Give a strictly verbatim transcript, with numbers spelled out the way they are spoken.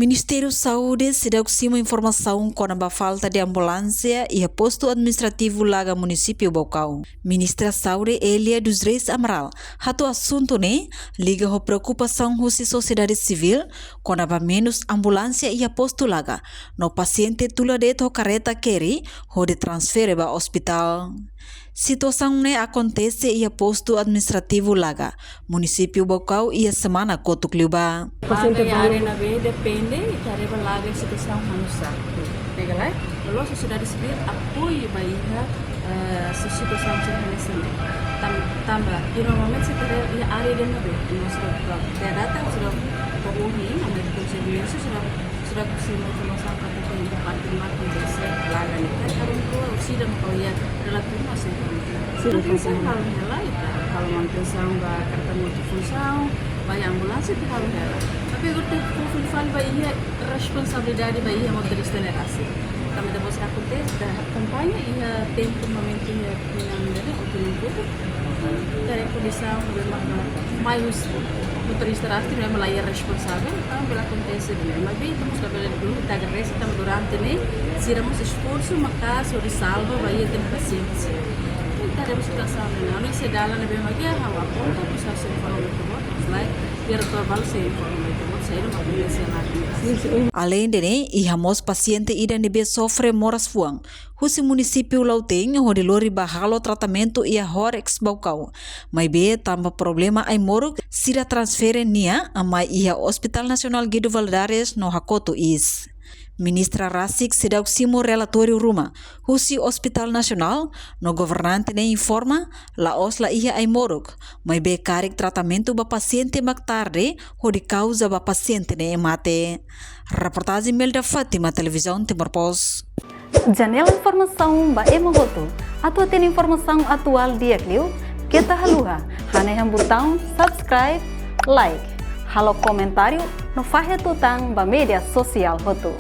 Ministériu Saúde seidauk simu informasaun kona-ba falta de ambulánsia iha postu administrativu Laga, munisípiu Baucau. Ministra Saúde Elia dos Reis Amaral hato'o asuntu ne'e liga ho preokupasaun husi sosiedade sivíl kona-ba menus ambulánsia iha postu Laga, no pasiente tula de'it ho karreta keri hodi transfere ba ospitál. Situasaun ne'e akontese iha postu administrativu Laga, munisípiu Baucau, iha semana kotuk liubá. Pasiente Laga iha balu área ne'ebé depende, ita haree ba Laga situasaun hanusá. Pega lai? Loloos sosiedade sivíl apoiu ba iha, eh, situasaun sira hanesan ne'e. Tan-, tanba, i normalmente sira iha área ida ne'ebé, no sira, sira data, sira ohin, ami konsellu sira, sira simu informasaun katak iha parte matan desa Laga ne'e. Kan karun rua, orsida maka iha relativu mas informasaun. Sira manutensaun halo hela, ita halo manutensaun ba karreta multifunsaun, ba iha ambulánsia ita halo hela. Tapi agora ita foka fali ba iha responsabilidade ba iha motorista ne'e rasik. Tanba depois akontese, ita akompaña iha tempu momentu iha tinan ne'e, ou tinan kotuk. Ita haree kondisaun ne'ebé mak, mak, mai husi motorista rasik ne'ebé mak la iha responsavel, entaun bele akontese ne'e. Maibé ita mós labele dulu, ita agradese tanba durante ne'e sira mós esforsu maka'as hodi salva ba iha ita-nia pasiente. Entaun ita haree ba situasaun ne'e. Anu ida dalan ne'ebé mak iha, ha'u aponta, depois ha'u sei informa ba ita-boot, mas lae, diretór balu sei informa ba ita-boot, saida mak akontese Laga. Aleinde ne'e, iha mós pasiente ida ne'ebé sofre moras fuan husi munisípiu Lautein hodi lori ba halo tratamentu iha Horex Baucau. Maibé tanba problema ai-moruk, sira transfere nia mai iha Hospital Nasionál Guido Valadares no hakotu iis. Ministra rasik seidauk simu relatóriu ruma husi Hospital Nasionál, no governante ne'e informa, la'ós la iha ai-moruk, maibé karik tratamentu ba pasiente mak tarde, hodi kauza ba pasiente ne'e mate. Reportajen Melda Fátima, Televizaun Timor Post. Janela informasaun ba ema hotu. Atu hatene informasaun atuál di'ak liu, keta haluha hanehan butaun subscribe, like, halo komentáriu no fahe tutan ba média sosiál hotu.